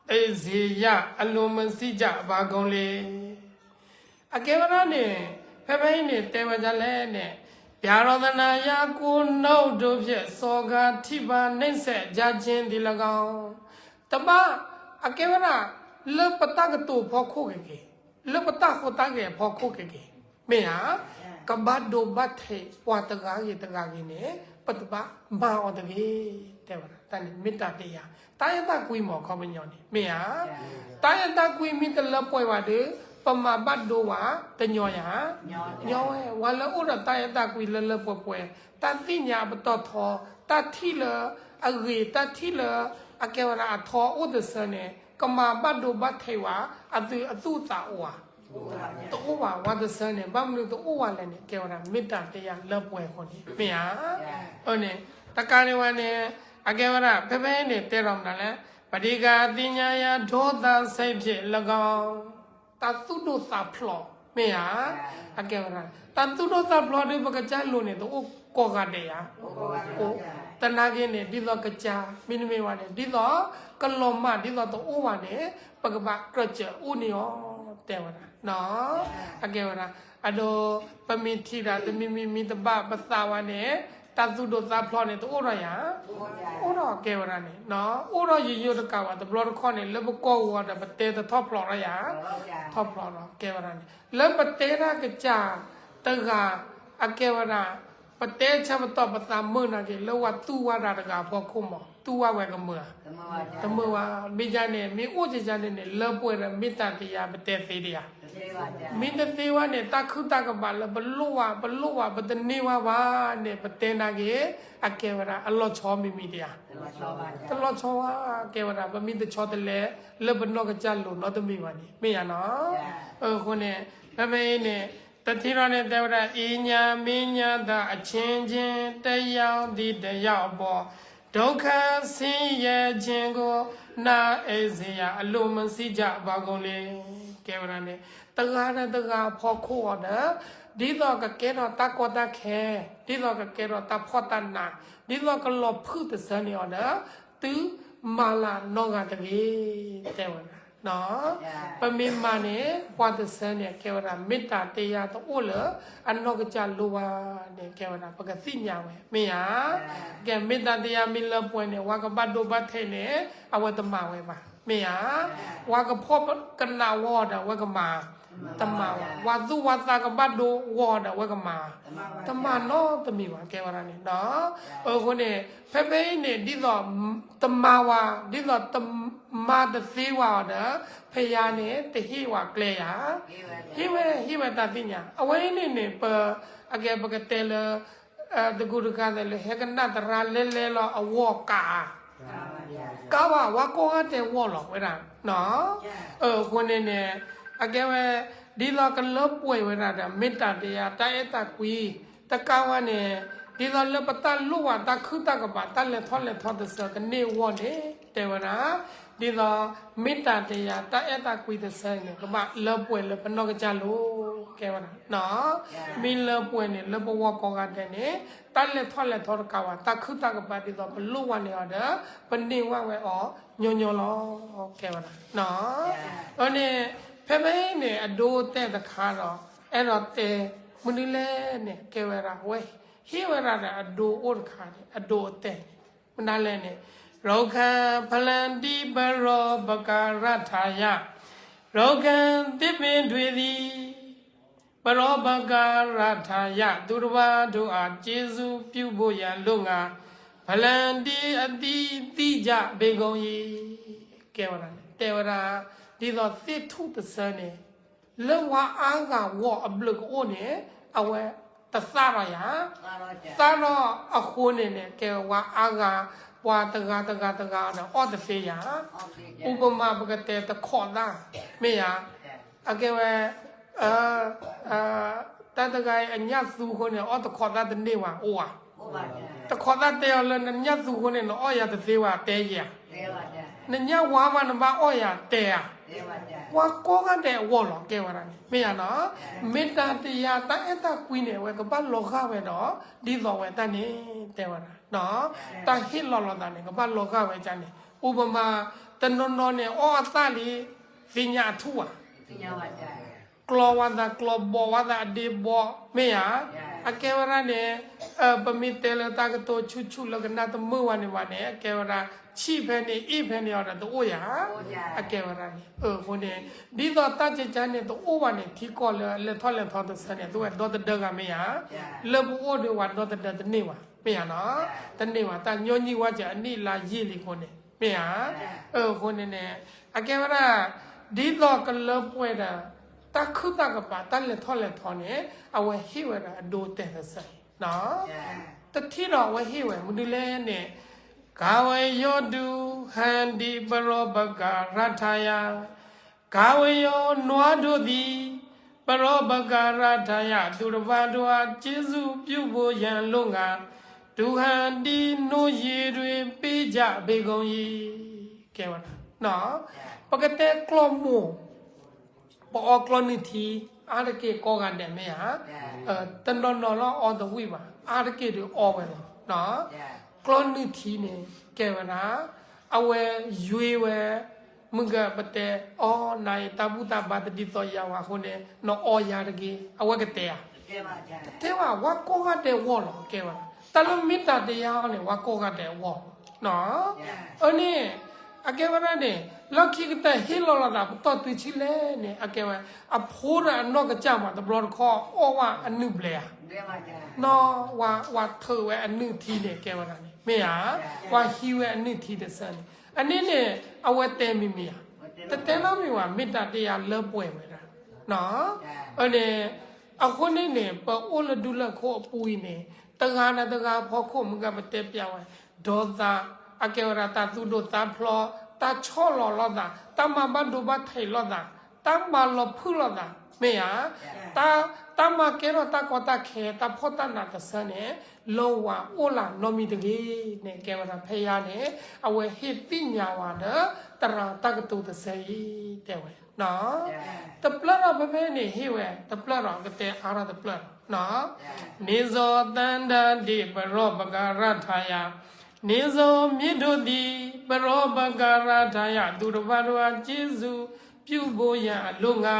သိစေရ အလိုမရှိကြပါကုန်လေ. အကဲဝဲဒၣ်န့ၣ် ဖဲဖဲအံၤန့ၣ် တဲဝဲဒ်လဲၣ်န့ၣ် ဗျာရောသနာရ ကိုယ်နှုတ်တို့ဖြင့် စော်ကားထိပါးနှိပ်စက်ကြခြင်းသည်လည်းကောင်း တဘၣ် အကဲဝဲဒၣ် လၢပတၢ်ကတိၤဖီခိၣ်က့ၤက့ၤ လၢပတၢ်ဟူးတၢ်ဂဲၤအဖီခိၣ်က့ၤက့ၤ မ့ၢ်ဧါ. ကဘၣ်ဒိဘၣ်ထံးပှၤတဂၤဂ့ၤတဂၤဂ့ၤန့ၣ် ပတဘၣ်မၤအီၤတဂ့ၤ တဲဝဲဒၣ် တၢ်န့ၣ် မ့ၢ်တၢ်တယာ် တၢ်အဲၣ်တၢ်ကွံမ့ၢ်အခီပညီန့ၣ် မ့ၢ်ဧါ. တၢ်အဲၣ်တၢ်ကွံမ့ၢ်တလၢပှဲၤဘၣ်ဒီး ပမၤဘၣ်ဒိဝဲ တညီယၤ ညီဝဲ ဝဲလၢအိၣ်ဒီးတၢ်အဲၣ်တၢ်ကွံလၢလၢပှဲၤပှဲၤ တၢ်သ့ၣ်ညါအပတီၢ်ထီ တၢ်ထံၣ်လၢအဂ့ၤ တၢ်ထံၣ်လၢအကဲဝဲဒၣ်အထီအိၣ်တဆၢန့ၣ် ကမၤဘၣ်ဒိဘၣ်ထံးဝဲ အသုအသူၣ်အသးအိၣ်ဧါ တအိၣ်ဘၣ် ဝဲတဆၢန့ၣ် ဘၣ်မနုၤတအိၣ်ဝဲလဲၣ်န့ၣ် ကဲဝဲဒၣ် မ့ၢ်တၢ်တယာ်လၢပှဲၤအဃိန့ၣ် မ့ၢ်ဧါ. အန့ၣ် တကးဒံးဘၣ်န့ၣ် အကဲဝဲဒၣ် ဖဲဖဲန့ၣ် တဲထီၣ်မနုၤလဲၣ် ပဋိက္ခသညါရာ ဒေါသစိတ်ဖြင့်လည်းကောင်း တၢ်သူၣ်ဒိၣ်သးဖျိး မ့ၢ်ဧါ. အကဲဝဲဒၣ် တၢ်သူၣ်ဒိၣ်သးဖျိးဒီးပကစၢ်လိၤန့ၣ် တအိၣ်ကိးဂၤဒဲးဧါ. အိၣ် သနာ်က့န့ၣ် ဒ်သိးကစၢ် မ့တမ့ၢ်ဘၣ်န့ၣ် ဒ်သိးကလီၤမၢ် ဒ်သိးတအိၣ်ဘၣ်န့ၣ် ပကဘၣ်ကြၢးစၢးအိၣ်န့ၢ်အီၤ တဲဝဲဒၣ်. အကဲဝဲဒၣ် အဒိ ပမ့ၢ်ထံၣ်ဒၣ်တမံၤမံၤမံၤတဘၣ်ပသးဝဲန့ၣ် တၢ်သူၣ်ဒိၣ်သးဖျိးန့ၣ် တအိၣ်ထီၣ်ယၤ အိၣ်ထီၣ်ကဲဝဲဒၣ်န့ၣ် အိၣ်ထီၣ်ယိယိတကးဘၣ် တဘျီတခီၣ်န့ၣ် လၢပကိာ်ဂီၤဒီး ပတဲတထီၣ်ဖျိးထီၣ်ယၤ ထီၣ်ဖျိးထီၣ်ကဲဝဲဒၣ်န့ၣ် လၢပတဲတၢ်ကစၢ်တဂၤ အကဲဝဲဒၣ် ပတဲဆၢပတီၢ်ပသးမုာ်နာ်က့ၤ လၢဝဲသူၣ်ဝဲဒၣ်တဂၤအဖီခိၣ်မး သူၣ်ဝဲဝဲကမုာ်ဧါ. တမုာ်ဘၣ်. မ့ၢ်ယၤန့ၣ် မ့ၢ်အိၣ်ကယၤန့ၣ်န့ၣ် လၢပှဲၤဒီးမ့ၢ်တၢ်တယၤ ပတဲသ့ဒံးဧါ. မ့ၢ်တသ့ဝဲန့ၣ် တၢ်ခုၣ်တၢ်ကဘၣ်လၢပလိၣ်ဘၣ် ပလိၣ်ဘၣ် ပတန့ၢ်ဝဲဘၣ်န့ၣ် ပတဲနာ်က့ၤ အကဲဝဲဒၣ် အလီၤဆီမံၤမံၤဒံးဧါ. တလီၤဆီဘၣ် ကဲဝဲဒၣ် ပမ့ၢ်တဆီတလဲ လၢပနီၢ်ကစၢ်လိၤနီတမံၤဘၣ်န့ၣ် မ့ၢ်ယၤနီၤ. အဃိန့ၣ် ဖဲဖဲအံၤန့ၣ် တထံၣ်ထီၣ်န့ၣ် တဲဝဲဒၣ် အ့ညါမ့ညါသး အချင်းချင်း တစ်ယောက်သည်တစ်ယောက်အပေါ် ဒုက္ခဆင်းရဲခြင်းကို နားအဲဇရာ အလိုမရှိကြပါကုန်လေ. ကဲဝဲဒၣ်န့ၣ် တဂၤဒီးတဂၤဖီခိၣ်အီၤဒီး ဒ်သိးကကဲထီၣ်တၢ်ကီတၢ်ခဲ ဒ်သိးကကဲထီၣ်တၢ်ဖှီၣ်တၢ်နး ဒ်သိးကလီၤဖုၣ်တစၢန့ၢ်အီၤဒီး သုမၤလၤနီၢ်ဂၤတဂ့ၤ တဲဝဲဒၣ်. ပမ့ၢ်မၤန့ၣ် ပှၤတစၢန့ၣ် ကဲဝဲဒၣ် မ့ၢ်တၢ်တယၤတအိၣ်လၢ အနီၢ်ကစၢ်လိၤဘၣ်န့ၣ် ကဲဝဲဒၣ် ပကသ့ၣ်ညါဝဲ မ့ၢ်ဧါ. ကဲ မ့ၢ်တၢ်တယၤမ့ၢ်လၢပှဲၤန့ၣ် ဝဲကဘၣ်ဒိဘၣ်ထံးန့ၣ် အဝဲတမၤဝဲဘၣ် မ့ၢ်ဧါ. ဝဲကဖှီၣ်ကနးဝဲဒီး ဝဲကမၤ တမၤဝဲ ဝဲသူၣ်ဝဲသးကဘၣ်ဒိဝဲဒီး ဝဲကမၤ တမၤနီတမံၤဘၣ် ကဲဝဲဒၣ်န့ၣ်ဒီး အဃိန့ၣ် ဖဲဖဲအံၤန့ၣ် ဒ်သိးတမၤဝဲ ဒ်သိးတမၤတသ့ဝဲအီၤဒီး ဖယါန့ၣ် တဟ့ၣ်ဝဲကျဲယၤ ဟ့ၣ်ဝဲ ဟ့ၣ်ဝဲတၢ်သ့ၣ်ညါ အဝဲအံၤန့ၣ်န့ၣ် ပ အကဲပကတဲလၢ တကူတကၤသးလၢ ဟဲကနၣ်တရါလဲလဲလီၤအဂီၢ်ကး ကးဘၣ် ဝဲကိးဂၤဒဲးဝီၢ်လီၤဝဲဒၣ် အဃိန့ၣ်န့ၣ် အကဲဝဲ ဒ်သိးကလၢပှဲၤဝဲဒၣ်ဒီး မ့ၢ်တၢ်တယၤ တၢ်အဲၣ်တၢ်ကွံ တကးဝဲန့ၣ် ဒ်သိးလၢပတၢ်လိၣ်ဘၣ် တၢ်ခုၣ်တၢ်ကဘၣ် တၢ်လဲၤထီၣ်လဲၤထီတစၢကန့ၢ်အဂီၢ်န့ၣ် တဲဝဲဒၣ် ဒ်သိး မ့ၢ်တၢ်တယၤ တၢ်အဲၣ်တၢ်ကွံတစၢန့ၣ် ကဘၣ်လၢပှဲၤလၢပနီၢ်ကစၢ်လိၤ ကဲဝဲဒၣ် မ့ၢ်လၢပှဲၤန့ၣ် လၢပဂီၢ်ကိးဂၤဒဲးန့ၣ် တၢ်လဲၤထီၣ်လဲၤထီတကးဘၣ် တၢ်ခုၣ်တၢ်ကဘၣ်ဒ်သိးပလိၣ်ဝဲန့ၢ်အီၤဒီး ပန့ၢ်ဝဲဝဲအီၤညီညီလီၤ ကဲဝဲဒၣ် အန့ၣ် ဖဲဖဲအံၤန့ၣ် အဒိတဲတခါဒီး အဲၣ်ဒိးတဲ မနုၤလဲၣ်န့ၣ် ကဲဝဲဒၣ် အဝဲဟ့ၣ်ဝဲဒၣ်ဒီးအဒိအိၣ်တခါန့ၣ် အဒိအတဲာ်န့ၣ် မနုၤလဲၣ်န့ၣ် ရုက္ခဖလံဒိ ပရောပကာရထာယ ရုက္ခသစ်ပင်တွေသည် ပရောပကာရထာယ သူတစ်ပါးတို့အား ကျေးဇူးပြုဖို့ရန်အလို့ငှာ ဖလံဒိအသီးသီးကြပေကုန်အံၤ ကဲဝဲဒၣ်န့ၣ် တဲဝဲဒၣ် ဒ်သိးသ့ၣ်ထူၣ်တစၢန့ၣ် လၢဝဲအါဂၤဂီၢ်အဘျုးကအိၣ်န့ၣ် အဝဲတသၣ်ထီၣ်ယၤ သၣ်ထီၣ်အဃိန့ၣ်န့ၣ် ကဲဝဲအါဂၤ ပှၤတဂၤတဂၤတဂၤဒီးအီၣ်တသ့ယၤ ဥပမာ ပကတဲတခိးသၣ် မ့ၢ်ဧါ အကဲဝဲ တၢ်တဂၤအံၤ အညၣ်သူဃိန့ၣ် အီၣ်တခိးသၣ်တန့ၢ်ဘၣ် အိၣ်ဧါ တခိးသၣ်တဲအီၤလၢ နညၣ်သူဃိန့ၣ် နအီၣ်ယၤတသ့ဘၣ် တဲယၤ နညၣ်ဝါမး နဘၣ်အီၣ်ယၤတဲဧါ ပှၤကိးဂၤဒဲးအဂီၢ်လီၤ ကဲဝဲဒၣ်န့ၣ် မ့ၢ်ဧါနီၤ မ့ၢ်တၢ်တယၤ တၢ်အဲၣ်တၢ်ကွံန့ၣ် အဝဲကဘၣ်လီၤဂာ်ဝဲဒီး ဒ်သိးဝဲတၢ်န့ၣ် တဲဝဲဒၣ် တၢ်ဟ့ၣ်လီၤလိာ်သးန့ၣ် ကဘၣ်လီၤဂာ်ဝဲဒ်န့ၣ် ဥပမာ တနီၤနီၤန့ၣ် အီၣ်အသၣ်လံ သ့ၣ်ညါအထူၣ်ဧါ ကျီဝဲသးကျီ ဘီးဝဲသးအဒ့ဘီး မ့ၢ်ဧါ အကဲဝဲဒၣ်န့ၣ် ပမ့ၢ်တဲလၢတၢ်ကတိၤဆူၣ်ဆူၣ်လၢကနၣ်တမုာ်ဝဲန့ၣ်ဘၣ်န့ၣ် အကဲဝဲဒၣ် ဆံၣ်ဖဲန့ၣ် အ့ၣ်ဖဲန့ၣ်အီၤဒီး တအိၣ်ယၤ အကဲဝဲဒၣ်န့ၣ် အဃိန့ၣ် ဒ်သိးတၢ်ကကါန့ၣ် တအိၣ်ဘၣ်န့ၣ် ထံကီၢ်လၢအလဲၤထီၣ်လဲၤထီတစၢန့ၣ် သုဝဲဒီသဒၢဂၤမ့ၢ်ဧါ လၢပအိၣ်ဒီးဝဲဒီသဒၢတန့ၢ်ဘၣ် မ့ၢ်ဧါနီၤ တန့ၢ်ဘၣ် တၢ်ညီနုၢ်ဝဲက့ၤအနံၣ်လါယံာ်လံအဃိန့ၣ် မ့ၢ်ဧါ အဃိန့ၣ်န့ၣ် အကဲဝဲဒၣ် ဒ်သိးကလၢပှဲၤဒီး တၢ်ခုၣ်တၢ်ကပၤ တၢ်လဲၤထီၣ်လဲၤထီန့ၣ် အဝဲဟ့ၣ်ဝဲဒၣ်အဒိတဲာ်တစၢ တထံၣ်ဒီးအဝဲဟ့ၣ်ဝဲ မနုၤလဲၣ်န့ၣ် ကာဝယောတုဟံတိပရောပကာရထာယ ကာဝယောနွားတို့သည် ပရောပကာရထာယ သူတစ်ပါးတို့အား ကျေးဇူးပြုဖို့ရန်အလို့ငှာ တုဟံတိ နွေရေတွင် ပေးကြပေကုန်အံၤ ကဲဝဲဒၣ် ပကတဲကျီၢ်မိၢ် ပအီကျီၢ်နုၢ်ထံ အါတက့ၢ်ကိးဂၤဒဲးမ့ၢ်ဧါ, တနီၤနီၤလီၤအီတဝံၣ်ဘၣ်, အါတက့ၢ်ဒုးအီဝဲလီၤ. ကျီၢ်နုၢ်ထံန့ၣ် ကဲဝဲဒၣ် အဝဲယွ့ဝဲ မုၢ်ဂၤပတဲအီနၤအံၤ တၢ်ဘူၣ်တၢ်ဘါတဒ်သိးယၤဝဲအဃိန့ၣ် နအီယၤတဂ့ၤ, အဝဲကတဲဧါ. တတဲဘၣ်, ဝဲကိးဂၤဒဲးအဂီၢ်လီၤ ကဲဝဲဒၣ်. တၢ်လၢမ့ၢ်တၢ်တယါအီၤန့ၣ် ဝဲကိးဂၤဒဲးအဂီၢ်လီၤ. အန့ၣ် အကဲဝဲဒၣ်န့ၣ် လီၢ်ခံကတၢၢ်ဟ့ၣ်လီၤလိာ်သး ပတီၢ်တုၤဆံလဲၣ်န့ၣ် အကဲဝဲ အဖိဒီးအနီၢ်ကစၢ်မးတဘျီတခီၣ် အီၣ်ဝဲအနုၢ်ဘျဲဧါ. နီၢ် ဝဲထုးဝဲအနုၢ်ထံန့ၣ် ကဲဝဲဒၣ်န့ၣ် မ့ၢ်ဧါ, ဝဲဟံးဝဲအနုၢ်ထံတဆၢန့ၣ် အန့ၣ်န့ၣ် အဝဲတဲမံၤမံၤဧါ, တတဲနီတမံၤဘၣ်, မ့ၢ်တၢ်တယါလၢပှဲၤဝဲဒၣ် အန့ၣ် အဃိန့ၣ်န့ၣ် ပအိၣ်လၢဒူလၢၢ်ခိၣ်အပူၤအံၤန့ၣ် တဂၤဒီးတဂၤအဖီခိၣ် မုၢ်ဂၤပတဲပျးဝဲ ဒီးသး အကဲဝဲဒၣ်တၢ်သူၣ်ဒိၣ်သးဖျိး, တၢ်ဆီၣ်လီၤလိာ်သး, တၢ်မၤဘၣ်ဒိဘၣ်ထံးလိာ်သး, တၢ်မၤလီၤဖုၣ်လိာ်သး မ့ၢ်ဧါ, တၢ်မၤကဲထီၣ်တၢ်ကီတၢ်ခဲ တၢ်ဖှီၣ်တၢ်နးတဆၢန့ၣ် လၢဝၤအိၣ်လၢနီတမံၤတဂ့ၤန့ၣ် ကဲဝဲဒၣ်ဖဲယါန့ၣ် အဝဲဟ့ၣ်သ့ၣ်ညါဝဲဒီး သရၣ်တၢ်ကတိၤတဆၢအံၤ တဲဝဲ တပျၢၢ်ဒီးဖဲဖဲန့ၣ် ဟ့ၣ်ဝဲတပျၢၢ်ဒီး ကတဲအါထီၣ်တပျၢၢ်ဒီး န့ၣ်စီၤသၢဒၤဒ့ၣ် ပရီပကၤရထၢယၤ, န့ၣ်စီၤမ့ထိၣ်သံ ပရီပကၤရထၢယၤ, သူတစ်ပါးတို့အား ကျေးဇူးပြုဖို့ရာအလို့ငှာ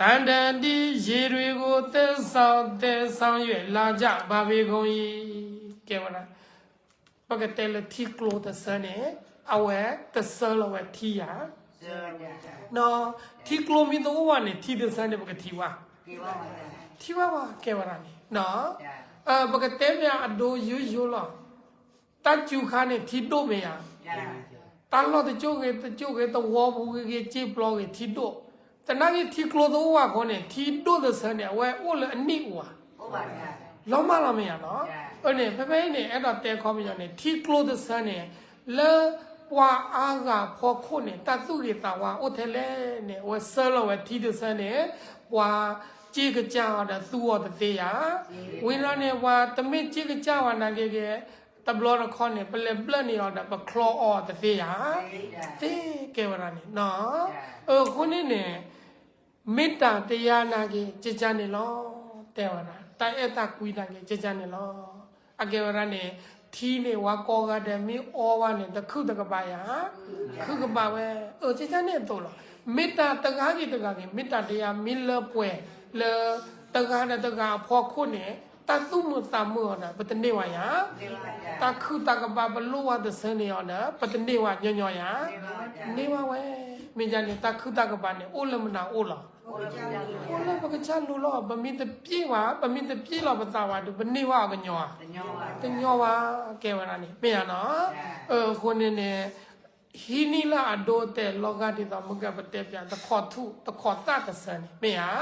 သံတန်ဒီရေတွေကို သယ်ဆောင် သယ်ဆောင်၍ လာကြ ဘာဝေးကုန်းအံၤ ကဲဝဲဒၣ် ပကတဲလၢထံကျိတဆၢန့ၣ် အဝဲတဆၢလီၤဝဲထံယၤ, ထံကျိမ့ၢ်တအိၣ်ဘၣ်န့ၣ် ထံတဆၢန့ၣ် ပကထံၣ်ဘၣ်, ထံၣ်ဘၣ်ဘၣ် ကဲဝဲဒၣ်န့ၣ် ပကတဲမ့ၢ်အဒိယိယိလီၤ, တၢ်စူၤခါန့ၣ် ထံဒိၣ်မ့ၢ်ဧါ, တၢ်လီၢ်တကၠိၣ်ဂ့ၤတကၠိၣ်ဂ့ၤ သဝီပူၤဂ့ၤဂ့ၤ စ့ပျီဂ့ၤ ထံဒိၣ်, သနာ်က့ထံကျိတအိၣ်ဘၣ်အဃိန့ၣ် ထံဒိၣ်တဆၢန့ၣ် အဝဲအိၣ်လၢအနံၣ်အိၣ်ဧါ, လီၤမၢ်လီၤမ့ၢ်ဧါနီၤ, အန့ၣ် ဖဲဖဲအံၤန့ၣ် အဲၣ်ဒိးတဲခီပညီန့ၣ် ထံကျိတဆၢန့ၣ် လၢပှၤအါဂၤဖီခိၣ်န့ၣ် တၢ်သူၣ်ဂ့ၤသးဝါအိၣ်ထဲလဲၣ်န့ၣ် အဝဲဆၢလီၤဝဲထံတဆၢန့ၣ် ပှၤစ့ကစၢ်အီၤဒီးသူအီၤတသ့ဧါ, ဝံၤလီၤန့ၣ် ပှၤတမ့ၢ်စ့ကစၢ်ဝဲနာ်က့ဂ့ၤ တဘျီတခီန့ၣ် ပလဲၤဘျၢၣ်န့ၢ်အီၤဒီး ပချီအီၤတသ့ဧါ, သ့ကဲဝဲဒၣ်န့ၣ်နီၤ, အဃိန့ၣ်န့ၣ် မ့ၢ်တၢ်တယါနာ်က့ၤ ကကန့ၣ်လီၤ, တဲဝဲဒၣ် တၢ်အဲၣ်တၢ်ကွံနာ်က့ၤ ကကန့ၣ်လီၤ, အကဲဝဲဒၣ်န့ၣ် ထံန့ၣ် ဝဲကိးဂၤဒဲးမ့ၢ်အီဝဲန့ၣ် တခုၣ်တကဘၣ်ယၤ, ခုၣ်ကဘၣ်ဝဲ, အကကန့ၣ်အသိးလီၤ, မ့ၢ်တၢ်တဂၤဂ့ၤတဂၤဂ့ၤ မ့ၢ်တၢ်တယါမ့ၢ်လၢပှဲၤလၢ တဂၤဒီးတဂၤအဖီခိၣ်န့ၣ် တၢ်သူၣ်မုာ်သးမုာ်အီၤဒီး ပတန့ၢ်ဝဲယၤ, တၢ်ခုၣ်တၢ်ကဘၣ်ပလိၣ်ဝဲတဆၢန့ၢ်အီၤဒီး ပတန့ၢ်ဝဲညီညီယၤ, န့ၢ်ဝဲဝဲ, မ့ၢ်ဒ်န့ၣ် တၢ်ခုၣ်တၢ်ကဘၣ်န့ၣ် အိၣ်လၢမနုၤအိၣ်လီၤ, အိၣ်လၢပကစၢ်လိၤလီၤ, ပမ့ၢ်တပျ့ၢ်ဝဲ, ပမ့ၢ်တပျ့ၢ်လီၤပသးဝဲဒီး ပန့ၢ်ဝဲအီၤကညီဧါ, တညီဘၣ်, ကဲဝဲဒၣ်န့ၣ် မ့ၢ်ဧါနီၤ, အဃိန့ၣ်န့ၣ် ဟံးန့ၢ်လၢအဒိအတဲာ်လီၤဂာ်ဒ်သိး မုၢ်ဂၤပတဲပျး တခိးထူၣ်တခိးသၣ်တဆၢန့ၣ် မ့ၢ်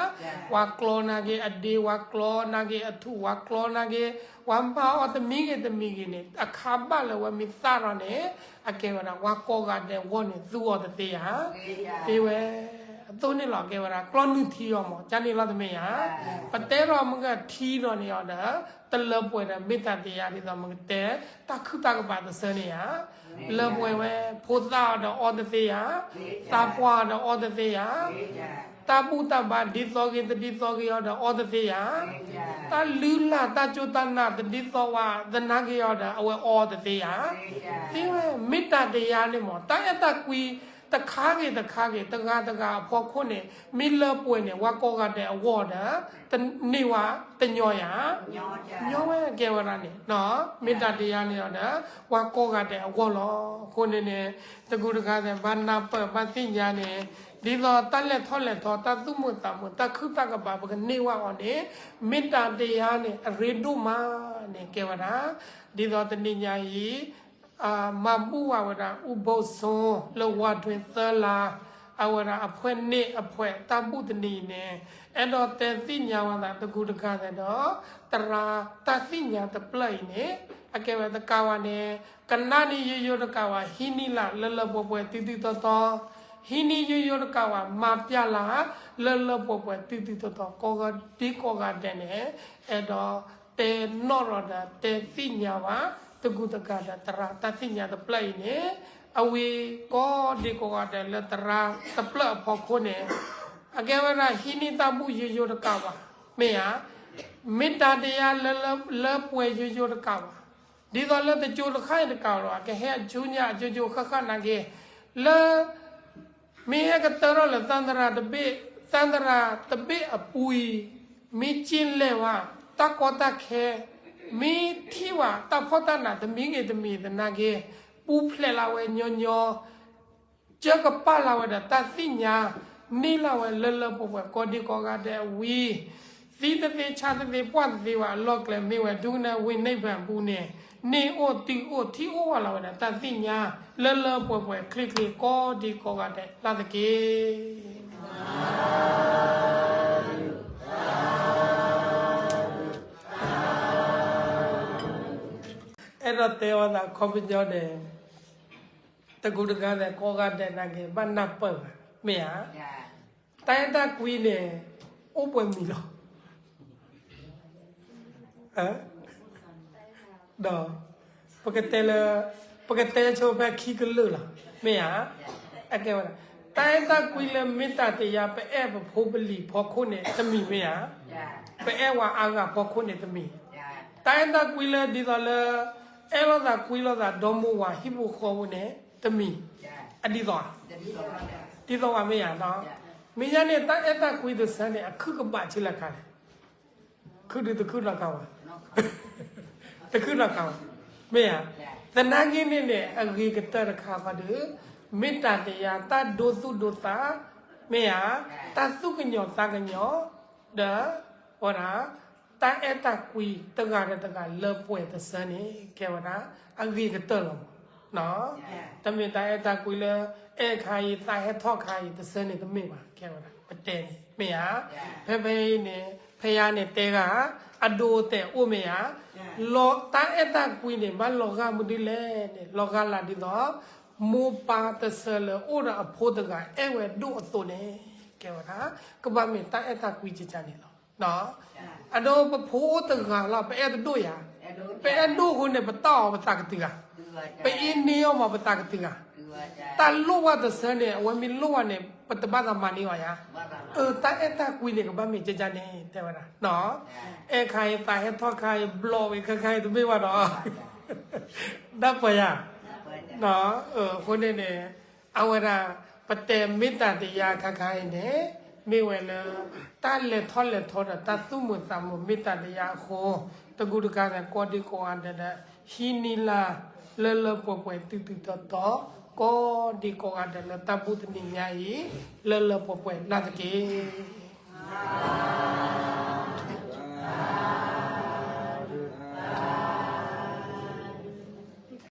ဧါ, ဝဲကျီနာ်က့ၤအဒ့ ဝဲကျီနာ်က့ၤအထူၣ် ဝဲကျီနာ်က့ၤ ဝဲမၤအီၤတမံၤဂ့ၤတမံၤဂ့ၤန့ၣ် အခါဘၣ်လၢဝဲမ့ၢ်သၣ်ထီၣ်န့ၣ် အကဲဝဲဒၣ် ဝဲကိးဂၤဒဲးအဂီၢ်န့ၣ် သူအီၤတသ့ဧါ, သ့ဝဲ, အသိးန့ၣ်လီၤ ကဲဝဲဒၣ် ကျီၢ်နုၢ်ထံအီၤမး ကန့ၣ်လီၤတမ့ၢ်ဧါ, ပတဲဒီးမုၢ်ဂၤထံဒီးန့ၣ်အီၤဒီး တလၢပှဲၤဒီးမ့ၢ်တၢ်တယါဒ်သိးမုၢ်ဂၤတဲ တၢ်ခုၣ်တၢ်ကဘၣ်တဆၢန့ၣ်ဧါ လၢပှဲၤဝဲ, ဖိသၣ်အီၤဒီးအီတသ့ဧါ, သးပှၢ်အီၤဒီးအီတသ့ဧါ, တၢ်ဘူၣ်တၢ်ဘါဒ်သိးဂ့ၤတဒ်သိးဂ့ၤအီၤဒီးအီတသ့ဧါ, တၢ်လုၢ်လၢ်တၢ်ကၠိတၢ်နးတဒ်သိးဝဲသနာ်က့အီၤဒီး အဝဲအီတသ့ဧါ, သ့ဝဲ, မ့ၢ်တၢ်တယါန့ၣ်မး တၢ်အဲၣ်တၢ်ကွံ တခါဂ့ၤတခါဂ့ၤ တဂၤတဂၤအဖီခိၣ်န့ၣ် မ့ၢ်လၢပှဲၤန့ၣ် ဝဲကိးဂၤဒဲးအဂီၢ်ဒီး တန့ၢ်ဝဲတညီယၤ, ညီဝဲကဲဝဲဒၣ်န့ၣ် မ့ၢ်တၢ်တယါန့ၣ်အီၤဒီး ဝဲကိးဂၤဒဲးအဂီၢ်လီၤ. အဃိန့ၣ်န့ၣ် တကူတကၤသ့ၣ် ဘၣ်နၢ်ပၢၢ်ဘၣ်သ့ၣ်ညါန့ၣ် ဒ်သိးတၢ်လဲၤထီၣ်လဲၤထီ တၢ်သူၣ်မုာ်သးမုာ် တၢ်ခုၣ်တၢ်ကဘၣ် ပကန့ၢ်ဝဲအီၤန့ၣ် မ့ၢ်တၢ်တယါန့ၣ် အရ့ဒိၣ်မးန့ၣ် ကဲဝဲဒၣ် ဒ်သိးတနံၤညါအံၤ မၤဘူၣ်ဝဲဝဲဒၣ် အူဘိၣ်စိ လၢဝါထွဲသၢလါ အဝဲဒၣ် အဖွဲ့နှစ် အဖွဲ့ တၢ်ဘူၣ်တနံၤအံၤန့ၣ် အဲၣ်ဒိးတဲသ့ၣ်ညါဝဲသး တကူတကၤသ့ၣ်ဒီး သရၣ်တၢ်သ့ၣ်ညါတဖျၢၣ်အံၤန့ၣ် အကဲဝဲတကးဘၣ်န့ၣ် ကနၣ်န့ၢ်ယိယိတကးဘၣ် ဟံးန့ၢ်လၢ်လၢလၢပှဲၤပှဲၤ တုၤတုၤတီတီ ဟံးန့ၢ်ယိယိတကးဘၣ် မၤပျၢ်လၢ် လၢလၢပှဲၤပှဲၤ တုၤတုၤတီတီ ကိးဂၤဒဲးကိးဂၤဒဲးန့ၣ် အဲၣ်ဒိးတဲနီၣ်ထီၣ်ဒီး တဲသ့ၣ်ညါဝဲ တကူတကၤဒီး သရၣ်တၢ်သ့ၣ်ညါတဖျၢၣ်အံၤန့ၣ် အဝဲကိးဂၤဒဲးကိးဂၤဒဲးလၢသရၣ်တဖျၢၣ်အဖီခိၣ်န့ၣ် အကဲဝဲဒၣ်ဟံးန့ၢ်တၢ်ဘူၣ်ယိယိတကးဘၣ်, မ့ၢ်ဧါ, မ့ၢ်တၢ်တယါလၢလၢပှဲၤယိယိတကးဘၣ်, ဒ်သိးလၢတကၠိတခါအံၤတကးလီၤ အကဟဲအကၠိညါအကၠိကၠိဃၣ်ဃၣ်နာ်က့, လၢ မ့ၢ်ဟဲကတၢၢ်ထီၣ်လၢသၣ်သရၣ်တဘ့ၣ်, သၣ်သရၣ်တဘ့ၣ်အပူၤအံၤ, မ့ၢ်က့ၣ်လဲၢ်ဝဲ, တၢ်ကီတၢ်ခဲ, မ့ၢ်ထံၣ်ဝဲတၢ်ဖှီၣ်တၢ်နးတမံၤဂ့ၤတမံၤသနာ်က့, ပူၤဖျဲးလၢ်ဝဲညီညီ, ကၢကပာ်လၢ်ဝဲဒီးတၢ်သ့ၣ်ညါ, န့ၢ်လၢ်ဝဲလၢလၢပှဲၤပှဲၤကိးဒံကိးဂၤဒဲးအဝံၤ သံတသ့ဆါတသ့ပှၢ်တသ့ဝဲအလီၢ်ကျဲမ့ၢ်ဝဲဒုကနၣ်ဝံၤန့ၢ်ဖၢပူၤန့ၣ်, န့ၢ်အိၣ်တုၤအိၣ်ထံၣ်အိၣ်ဝဲလၢ်ဝဲဒၣ် တၢ်သ့ၣ်ညါလၢလၢပှဲၤပှဲၤချ့ချ့ကိးဒံကိးဂၤဒဲးလၢ်သက့. အဲၣ်ဒိးတဲအီၤသးခီပညီန့ၣ်, တကူတကၤသဲးကိးဂၤဒဲးနာ်က့ ဘၣ်နၢ်ပၢၢ်ဘၣ်, မ့ၢ်ဧါ, တၢ်အဲၣ်တၢ်ကွံန့ၣ် အိၣ်ပှဲၤမံၤလီၤ. ဒီး ပကတဲလၢ ပကတဲဆိဖဲခံကလုာ်လီၤ, မ့ၢ်ဧါ, အကဲဝဲဒၣ် တၢ်အဲၣ်တၢ်ကွံလၢမ့ၢ်တၢ်တယါ ပအဲၣ်ပဖိပလံၤဖီခိၣ်န့ၣ်တမံၤမ့ၢ်ဧါ, ပအဲၣ်ဝဲအါဂၤဖီခိၣ်န့ၣ်တမံၤ, တၢ်အဲၣ်တၢ်ကွံလၢဒ်သိးလၢ အဲၣ်လိာ်သးကွံလိာ်သးဒီမိၢ်ဝၤဟံၣ်ဖိဃီဖိန့ၣ်တမံၤ, အဒ်သိးဧါ, ဒ်သိးဝဲမ့ၢ်ဧါနီၤ, မ့ၢ်ညါန့ၣ် တၢ်အဲၣ်တၢ်ကွံတဆၢန့ၣ် အခုၣ်ကဘၣ်ဆံးလၢခါလဲၣ် ခုၣ်ဒုးတခုၣ်နီၢ်ကါဝဲ, တခုၣ်နီၢ်ကါဝဲ, မ့ၢ်ဧါ, သနာ်က့န့ၣ်န့ၣ် အဂ့ၤကတၢၢ်တခါဃီဒီး မ့ၢ်တၢ်တယါ တၢ်ဒိသူၣ်ဒိသး, မ့ၢ်ဧါ, တၢ်သူၣ်ကညီၤသးကညီၤ, ဒီး ဝဲဒၣ် တၢ်အဲၣ်တၢ်ကွံတဂၤဒီးတဂၤလၢပှဲၤတဆၢန့ၣ် ကဲဝဲဒၣ် အဂ့ၤကတၢၢ်လီၤမး တမ့ၢ်တၢ်အဲၣ်တၢ်ကွံလၢ အဲၣ်ခါအံၤ သးဟဲထီၣ်ခါအံၤ တဆၢန့ၣ်တမ့ၢ်ဘၣ် ကဲဝဲဒၣ် ပတဲန့ၣ် မ့ၢ်ဧါ. ဖဲဖဲအံၤန့ၣ် ဖဲယါန့ၣ်တဲဂၤ အဒိအတဲာ်အိၣ်မ့ၢ်ဧါ. တၢ်အဲၣ်တၢ်ကွံန့ၣ် ဘၣ်လီၤဂာ်မနုၤလဲၣ်န့ၣ် လီၤဂာ်လၢ်ဒ်သိး မိၢ်ပၢ်တဆၢလၢအိၣ်ဒီးအဖိတဂၤအဲၣ်ဝဲဒိၣ်အသိးန့ၣ် ကဲဝဲဒၣ် ကဘၣ်မ့ၢ်တၢ်အဲၣ်တၢ်ကွံကကန့ၣ်လီၤ. အဒိပဖိအိၣ်တဂၤလီၤ ပအဲၣ်တဒိၣ်ယၤ, ပအဲၣ်ဒိၣ်အဃိန့ၣ် ပတၢ်အီၣ်ပသးကတုၤဧါ, ပအ့န့ၢ်အီၣ်မးပသးကတုၤဧါ, တၢ်လိၣ်ဝဲတဆၢန့ၣ် အဝဲမ့ၢ်လိၣ်ဝဲန့ၣ် ပတဘၣ်သးမၤန့ၢ်အီၤယၤ, အတၢ်အဲၣ်တၢ်ကွံန့ၣ် ကဘၣ်မ့ၢ်ကကန့ၣ် တဲဝဲဒၣ် အဲၣ်ခါအံၤ သးဟဲထီၣ်ခါအံၤ ဘျီဝံၤခဲခါအံၤတမ့ၢ်ဘၣ်ဒီး ဒၣ်ပှၤယၤ, အဃိန့ၣ်န့ၣ် အဝဲဒၣ် ပတဲမ့ၢ်တၢ်တယါခါခါအံၤန့ၣ် မ့ၢ်ဝဲလၢ တၢ်လဲၤထီၣ်လဲၤထီဒီးတၢ်သူၣ်မုာ်သးမုာ်မ့ၢ်တၢ်တယါအဃိ တကူတကၤသးကိးဒံကိးဂၤဒဲးဒီး ဟံးန့ၢ်လၢ် လၢလၢပှဲၤပှဲၤတုၤတုၤတီၤတီၤ ကိးဒံကိးဂၤဒဲးလၢတၢ်ဘူၣ်တနံၤညါအံၤ လၢလၢပှဲၤပှဲၤလၢ်သက့ၢ်.